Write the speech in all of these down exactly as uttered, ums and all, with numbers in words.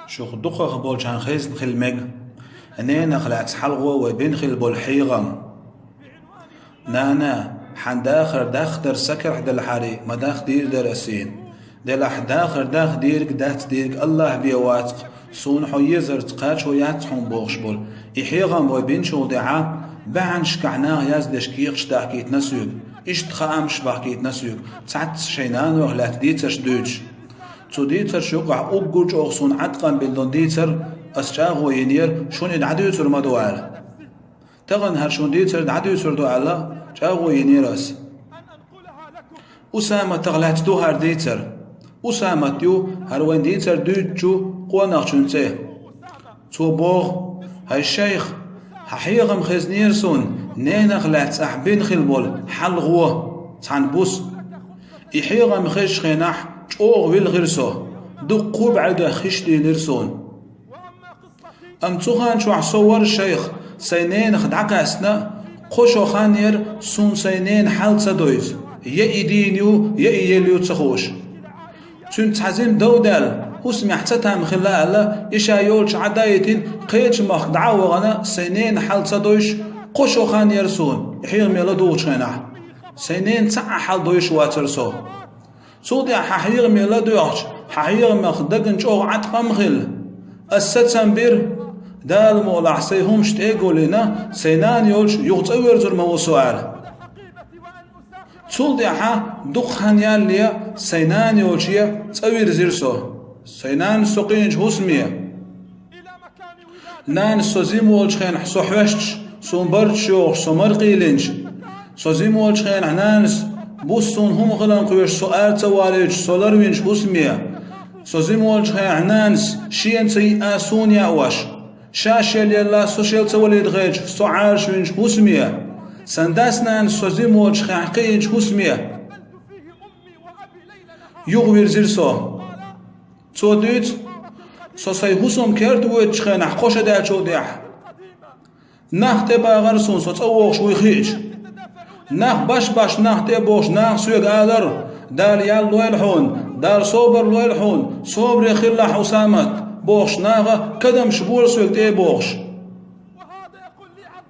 Шух дукхах болчарна хезна хила мега ненах лаьцна хьалхо вай бина хила болу хьехам. Нана, хьан дахар дахдар са карахь делахьарий, ма дахдийр дара ас хьуна. Делахь дахар дахдийриг, дацдийриг Аллахь бен вац-кх, суна хьо езарца кхачо яц хьуна бохуш болу и хьехам вай бинчул тӀаьхьа баьхьанашкахь наха яздеш кехаташ дахкийтина соьга, иштта хаамаш бахкийтина соьга, цхьацца шайн нанойх лаьцна дийцарш дуьйцуш. Цу дийцарш юкъахь уггар чӀогӀа суна Ӏаткъам биллина дийцар, ас чӀагӀо йинера, шуна и дӀадуьйцур ма ду аьлла. Тахана хӀара шуна дийцар дӀадуьйцур ду аьлла, чӀагӀо йинера ас. Усаматах лаьцна ду хӀара дийцар. Усамат ю хӀара вайн дийцар дуьйцучу къонахчун цӀе. Цо боху: «ХӀай шайх, хьан хьехам хезнера суна, ненах лаьцна ахь бина хила болу хьалхо, цхьана буса. И хьехам хезачу хенахь чӀогӀа вилхира со, дуккха а бӀаьргех хиш дийлира суна. Амма цу хан чохь со вара, шайх, сайн ненах дӀакхаьчна, кхо шо хан яра суна сайн ненан хьал ца довза, я и дийна ю, я и елла ю ца хууш. Цуьнца цхьа зима дов даьлла, хӀусамехь цатам хилла аьлла, и ша йолчу Ӏадда а йитина, кхечу махка дӀа а вахана, сайн ненан хьал ца довзуш, кхо шо хан яра суна, и хьехаме ладугӀучу хенахь. Сайн ненан цхьа а хьал довзуш вацара со. Цул тӀаьхьа хьан хьехаме ладоьгӀча, хьан хьехамах дагна чӀогӀа Ӏаткъам хилла. Ас сацам бира, Дала мукъалахь, сайн хӀумаш тӀе а гулйина, сайн нана йолчу юха цӀа верзур ма ву со аьлла. Цул тӀаьхьа дукха хан ялале сайн нана йолче цӀа вирзира со. Сайн нанас со кхиъначу хӀусаме. Нанас со зима волчу хенахь со хьоьстуш, суна барт чу йохуш, со мара кхийлинчу. Со зима волчу хенахь нанас буса суна хӀума хиларна кхоьруш, со ара ца валийтуш, со ларвинчу хӀусаме. Со зима волчу хенахь нанас шена ца йиъна суна яош, ша шел елла, со шел ца валийта хилча, со Ӏараш винчу хӀусаме. Сан дас-нанас со зима волчу хенахь кхиъначу хӀусаме юха вирзира со. Цо дуьйцу, со сайн хӀусам керта воьдучу хенахь кхо шо даьллачул тӀаьхьа. Нах тӀебагӀара суна, со цӀа вогӀуш вуй хиъча. Нах баш-баш нах тӀе а богӀуш, наха соьга алара: «Дала ял лойла хьуна, Дала собар лойла хьуна, собаре хилалахь, Усамат», – бохуш, наха кадамаш бора соьга тӀе а богӀуш.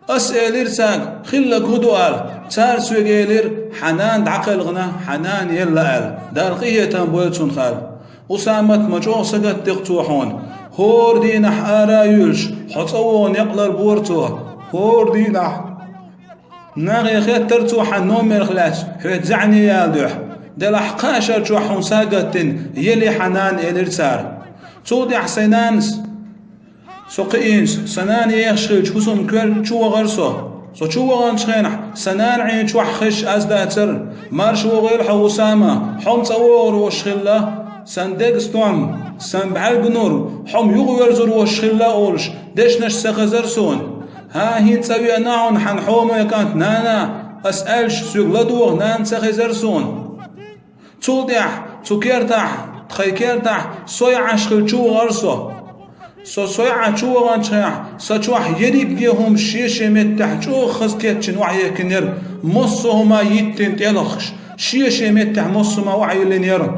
Ас элира цаьрга: «Хилларг хӀун ду?» – аьлла. Цара соьга элира: «Хьан нана дӀакхелхина, хьан нана елла», – аьлла. Дала къинхетам бойла цунах аьлла. Усамат, ма чӀогӀа сагатдира цо хьуна. ХӀора дийнахь ара а юьллуш, хьо цӀа вогӀу некъ ларбора цо. ХӀора дийнахь. Нахе хеттара цо хьан номерх лаьцна, хьоьца зӀене яла дуьхьа. Делахь кхаа шар чохь хьуна сагатдина, елла хьан нана, элира цара. Цул тӀаьхьа сайн нанас со кхиийначу, сан нана ехаш хилча, хӀусаман коьрта чу вахара со. Со чу ваханчу хенахь, сан нана Ӏийна чохь хезаш аз дацара. Марша вогӀийла хьо, Усама, хьо-м цӀа вогӀур волуш хилла, сан дега стом, сан бӀаьрга нур, хьо-м юхаверзур волуш хилла, олуш, дешнаш ца хезара суна. ХӀан, хӀинца цӀа веана хьуна хьан хьоме кӀант, нана, ас аьлча, соьга ладогӀа нана ца хезара суна. Цул тӀаьхьа цу кертахь, тхайн кертахь, сой Ӏаш хилла чу вахара со. Со сой Ӏа чу ваханчу хенахь, сан чохь ерриге хӀума шен-шен меттехь чӀогӀа хаза кечйина охьаехкинера, массо а хӀума йиттина тӀелхаш, шен-шен меттехь массо а хӀума охьайиллинера.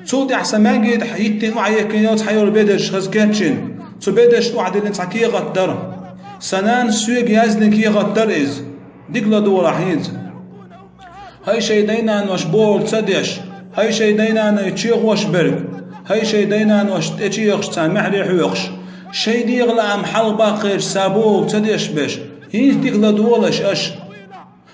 Цул тӀаьхьа сан маьнгийтахь йиттина охьаехкина йолу цхьайолу бедарш хаза кечйина. Цу бедаршна охьадиллина цхьа кехат дара. Сан нанас соьга яздина кехат дара иза. Дика ладогӀалахь хӀинца. ХӀай шайн дай-нанош бохург ца деш, хӀай шайн дай-наной чехош берг, хӀай шайн дай-нанош тӀечехаш, царна маьхьарий хьоьхуш, шайн дегӀан лаам хьалха баккхийча, цара бохург ца деш берш, хӀинца дика ладогӀалаш аша.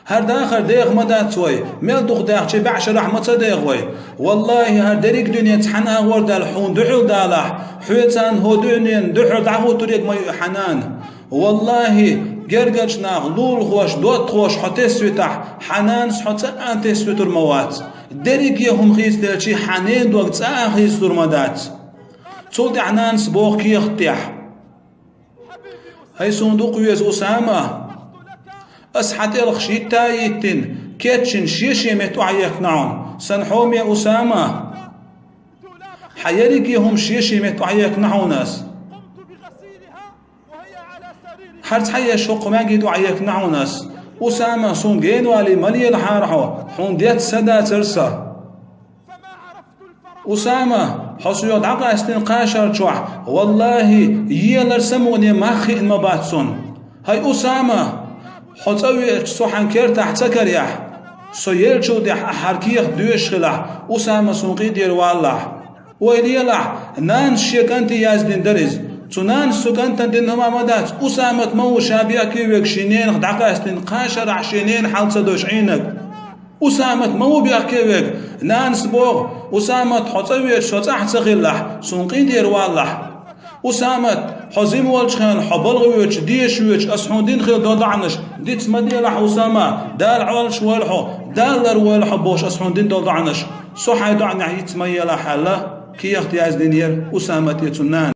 ХӀара дахар деха ма дац вай, мел дукха даьхча, бӀе шарахь ма ца деха вай. Валлахи, хӀара дерриг а дуьне цхьана агӀор даьлла хьуна дуьхьал далахь, хьоьца хӀокху дуьненна дуьхьал дӀахӀуттург ма ю хьан нана. Валлахи, гергарчу наха лулахоша, доттагӀоша хьо тесна витахь, хьан нанас хьо цӀа а тесна витур ма вац. Дерриге хӀума хийцаделча, хьан ненан дог цӀа а хийцалур ма дац. Цул тӀаьхьа нанас боху кехат тӀехь: «ХӀай суна дукха веза Усама, ас хьан тӀелхаш йитта а йиттина, кечйина шен-шен метта охьаехкина хьуна, сан хьоме Усама. Хьан ерриге хӀума шен-шен метта охьаехкина хьуна ас. ХӀара цхьа еш хӀокху маьнгийтахь охьаехкина хьуна ас. Усама, суна генавалий ма лелахьара хьо, хьуна деза са дацара сан. Усама, Хьо соьга дӀакъаьстина кхаа шера чохь, валлахӀи, елар самукъане мах хиъна ма бац суна. ХӀай Усама, хьо цӀа веача со хьан кертахь ца карахь, со еллачул тӀаьхьа ахь хӀара кехат доьшуш хилахь, Усама суна къинтӀера валалахь. Ойла елахь, нанас шен кӀанте яздина дара иза. Цу нанас цу кӀантана дина хӀума ма дац, Усамат ма ву ша бехке верг шен ненах дӀакъаьстина кхаа шарахь шен ненан хьал ца долуш Ӏийнарг. Усамат ма ву бехке верг, нанас боху, Усамат, хьо цӀа веача со цӀахь ца хилалахь, суна къинтӀера валалахь. Усамат, хьо жима волчу хенахь, хьо балха воьдуш, деша воьдуш, ас хьуна дина хилла долу доӀанаш диц ма делахь, Усама, Дала Ӏалаш войла хьо, Дала лар войла хьо бохуш ас хьуна дина долу доӀанаш, со хьайн доӀанехь йиц ма елахь аьлла, кехат яздинера Усамате цуьнан нанас.